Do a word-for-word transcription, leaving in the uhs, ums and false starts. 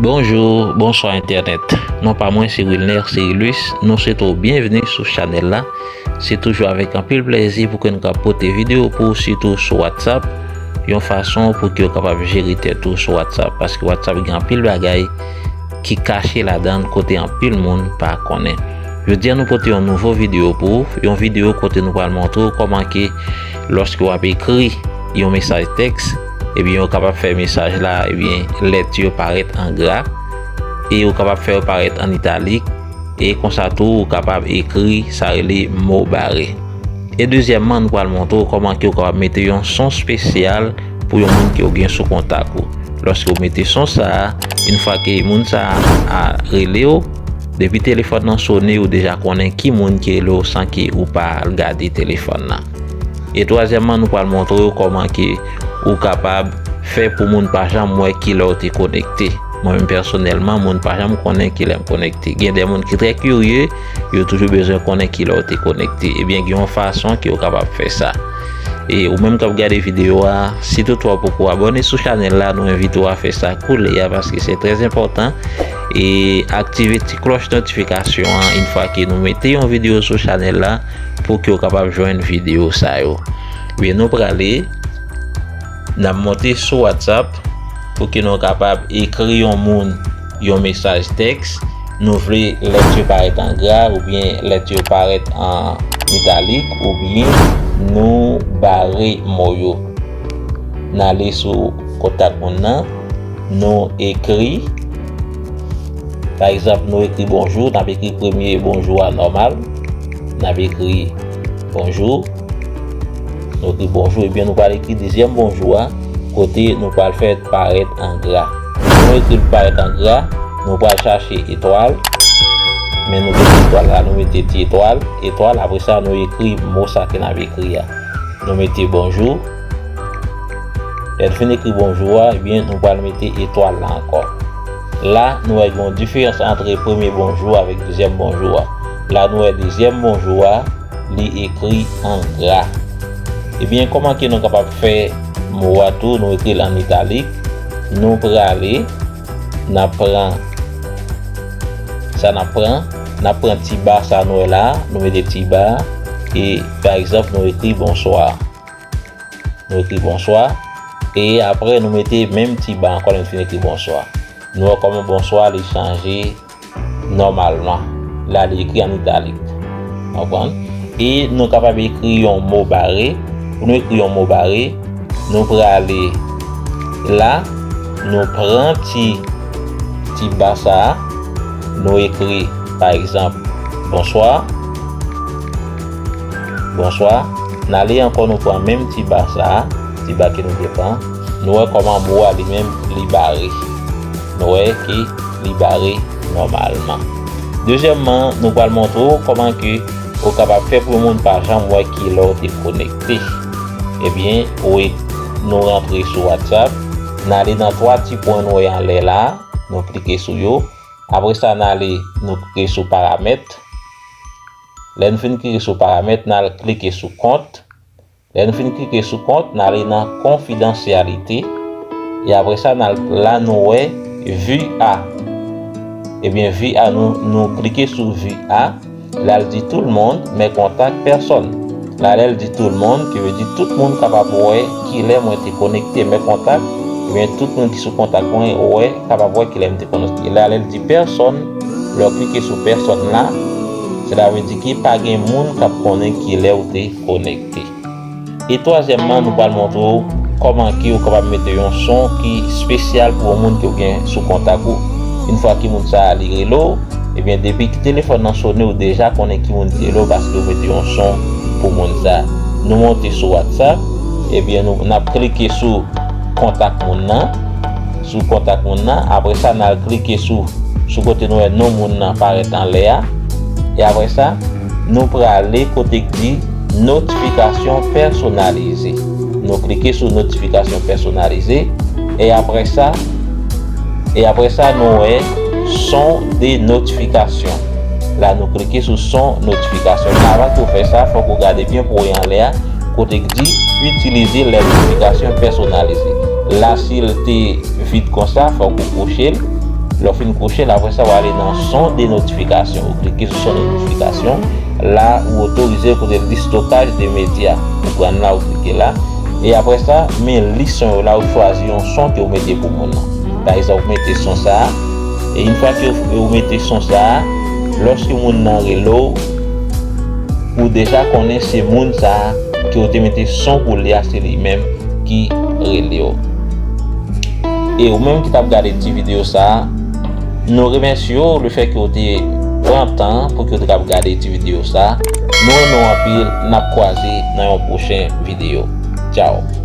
Bonjou, bonswa entènèt. Non pa mwen se Wilner Cerilus. Nou swete w byenvni sou chanèl la. Se toujou avèk anpil plèzi pou ke nou ka pote videyo pou ou, sitou sou WhatsApp, yon fason pou ke w kapab jere tèt ou sou WhatsApp, paske WhatsApp gen anpil bagay ki kache ladan l kote anpil moun pa konnen. Jodi a nou pote yon nouvo videyo pou ou, yon videyo kote nou pral montre w kòman ke lòske w ap ekri yon mesaj tèks, ebyen, ou kapab fè mesaj la, ebyen, lèt yo parèt an gra, e ou kapab fè yo parèt an italik, e konsa tou, ou kapab ekri sa rele mo bare. E dezyèmman, nou pral montre w kòman ke ou kapab mete yon son espesyal pou yon moun ke ou gen sou kontak ou. Lòske ou mete son sa a, yon fwa ke moun sa a rele w, depi telefòn nan sone, ou deja konnen ki moun ki rele w san ke ou pa al gade telefòn nan. E twazyèmman, nou pral montre w kòman ke ou kapab fè pou moun pa janm wè kilè w te konekte. Mwen menm pèsonèlman, moun pa janm konnen kilè m konekte. Gen de moun ki trè kirye, yo toujou bezwen konnen kilè w te konekte. Ebyen, gen yon fason ke w kapab fè sa. E ou menm k ap gade videyo a, si toutfwa w poko abòne sou chanèl la, nou envite w a fè sa koulè a, paske se trè enpòtan. E aktive ti klòch notifikasyon an, yon fwa ke nou mete yon videyo sou chanèl la, pou ke w kapab jwenn videyo sa yo. Ebyen, nou prale, n ap monte sou WhatsApp pou ke nou kapab ekri yon moun yon mesaj tèks. Nou vle lèt yo parèt an gra oubyen lèt yo parèt an italik oubyen nou bare mo yo. N ale sou kontak moun nan, nou ekri. Pa egzanp, nou ekri bonjou, n ap ekri premye bonjou a nòmal. N ap ekri bonjou. Nou ekri bonjou, ebyen nou pral ekri dezyèm bonjou a, kote nou pral fè parèt an gra. Nou ekri l parèt an gra, nou pral chache etwal. Men nou gen ti etwal la, nou mete ti etwal, etwal, apre sa nou ekri mo sa ke n ap ekri a. Nou mete bonjou. Lè n fin ekri bonjou a, ebyen, nou pral mete etwal la ankò. La, nou wè gen yon diferans ant premye bonjou avèk dezyèm bonjou a. La, nou wè dezyèm bonjou a, li ekri an gra. Ebyen, kòman ke nou kapab fè mo a tou, nou ekri l an italik. Nou prale, n ap pran sa n ap pran, n ap pran ti ba sa nou wè la, nou mete ti ba, e pa egzanp, nou ekri bonswa. Nou ekri bonswa. E apre, nou mete menm ti ba ankò lè n fin ekri bonswa. Nou wè kòman bonswa li chanje nòmalman. La, li ekri an italik. Konprann? E nou kapab ekri yon mo bare. Pou nou ekri yon mo bare, nou prale la, nou pran ti, ti ba sa a, nou ekri, pa egzanp, bonswa. Bonswa. N ale ankò, nou pran menm ti ba sa a, ti ba ke nou te pran. Nou wè kòman mo a li menm li bare. Nou wè ke li bare nòmalman. Dezyèmman, nou pral montre w kòman ke ou kapab fè pou yon moun pa janm wè kilè w te konekte. Ebyen, ou, nou rantre sou WhatsApp, n ale nan twa ti pwen nou wè anlè la, nou klike sou yo. Apre sa, n ale, nou klike sou paramèt. Lè n fin klike sou paramèt, n al klike sou kont. Lè n fin klike sou kont, n ale nan konfidansyalite. E apre sa, n al la, nou wè vi a. Ebyen, vi a, nou, nou klike sou vi a. La, l di tout le monde, mes contacts, personne. La, lè l di tout le monde, ki vle di tout moun kapab wè kilè mwen te konekte, mes contacts, ebyen, tout moun ki sou kontak mwen wè, kapab wè kilè m te konekte. La, lè l di pèsòn, lè w klike sou pèsòn la, sèt a vle di ke pa gen moun k ap konnen kilè w te konekte. E twazyèmman, nou pral montre w kòman ke ou kapab mete yon son ki espesyal pou yon moun ke w gen sou kontak ou. Yon fwa ke moun sa a li rele w, ebyen, depi ke telefòn nan sone, ou deja konnen ki moun ki rele w paske ou mete yon son pou moun sa a. Nou monte sou WhatsApp, ebyen, nou, n ap klike sou kontak moun nan. Sou kontak moun nan. Apre sa, n al klike sou, sou kote nou wè non moun nan parèt anlè a. E apre sa, nou prale kote k di notifikasyon pèsonalize. Nou klike sou notifikasyon pèsonalize. E apre sa, e apre sa, nou wè son de notifikasyon. La, nou klike sou son notifikasyon. Men avan ke w fè sa, fòk ou gade byen pou w wè anlè a, kote k di itilize les notifications personnalisées. La, si l te vid konsa, fòk ou kouche l. Lè w fin kwoche l, apre sa, w ale nan son de notifikasyon. Ou klike sou son de notifikasyon. La, ou otorize kote l di stockage de médias. Ou pran la, ou klike la. E apre sa, men lis son yo la, ou chwazi yon son ke w mete pou moun nan. Pa egzanp, ou mete son sa a. E yon fwa ke w mete son sa a, lòske moun nan rele w, ou deja konnen se moun sa a ke w te mete son pou li a, se li menm ki rele w. E ou menm ki t ap gade ti videyo sa a, nou remèsye w lefètke w te pran tan pou ke w te kab gade ti videyo sa a. Nou renmen w anpil, n ap kwaze nan yon pwochen videyo. Tchaw!